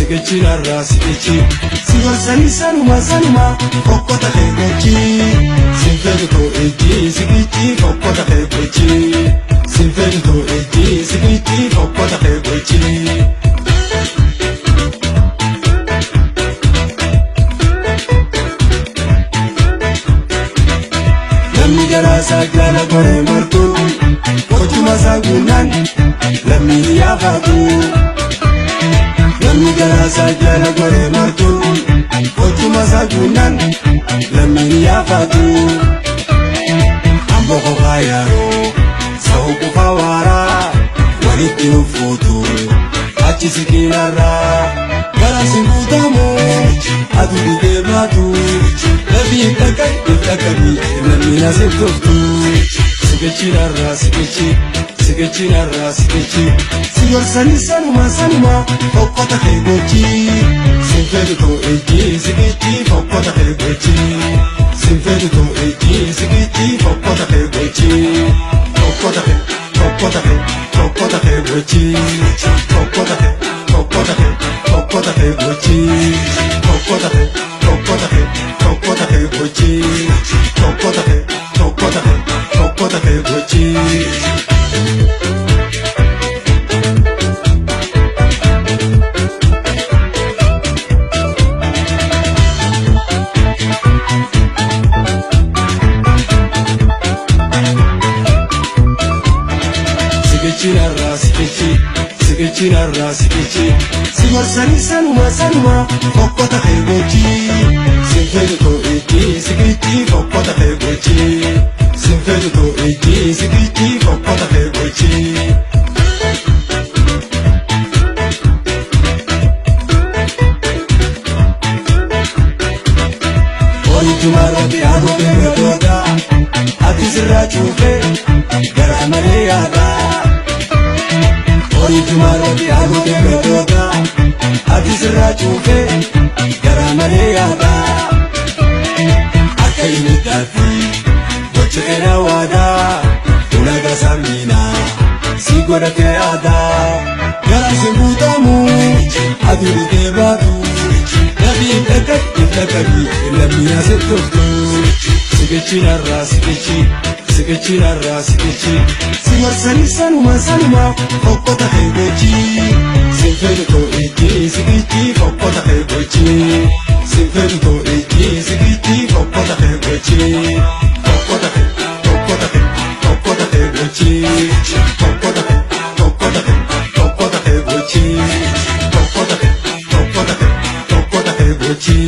Sigichi narraa sigichi. Si gorsanii sanuma sanuma fokkota kee gochi. Sin fedhu too ejji sigichi fokkota kee gochi. Sin fedhu too ejji sigichi fokkota kee gochi. Namni garaasaa jala goree martu gochuma isaa guunnaan lammiin yaafatu. Namni garaasaa jala goree martu gochuma isaa guunnaan lammiin yaafatu. Amboo kophaa yaaroo sa'u qufaa waaraa walitti nu fuutu achi siqiinarraa gara si guutamu atu didee baatu lafiin dhaqai dhaqabii lammiin asin tuftu. Sigichi narraa sigichi sigichi narraa sigichi si gorsanii sanuma sanuma fokkota kee gochi. Sin fedhu too ejji sigichi fokkota kee gochi. Sin fedhu too ejji sigichi fokkota kee gochi. Fokkota kee fokkota kee fokkota kee gochi. Fokkota kee fokkota kee fokkota kee gochi. Fokkota kee fokkota kee fokkota kee gochi. Fokkota kee fokkota kee fokkota kee gochi. Sigichi narraa sigichi sigichi narraa sigichi si gorsanii sanuma sanuma fokkota kee gochi. Sin fedhu too ejji sigichi fokkota kee gochi. Sin fedhu too ejji sigichi fokkota kee gochi. Horichuma irratti haaduu beelladoota ati sirraa cuufee garaa malee yaada. Horichuma irratti haaduu beelladoota ati sirraa cuufee garaa malee yaada. Akka ibiddaatti gocha ena waadaa ulagaa sammiinaa si godhatee aadaa. Gara si guutamu aduu didee baatu lafiin dhaqai dhaqabii lammiin asin tuftu. Sigichi narraa sigichi sigichi narraa sigichi si gorsanii sanuma sanuma fokkota kee gochi. Sin fedhu too ejji sigichi fokkota kee gochi. Sin fedhu too ejji sigichi fokkota kee gochi. Fokkota kee fokkota kee fokkota kee gochi. Fokkota kee fokkota kee fokkota kee gochi. Fokkota kee fokkota kee fokkota kee gochi.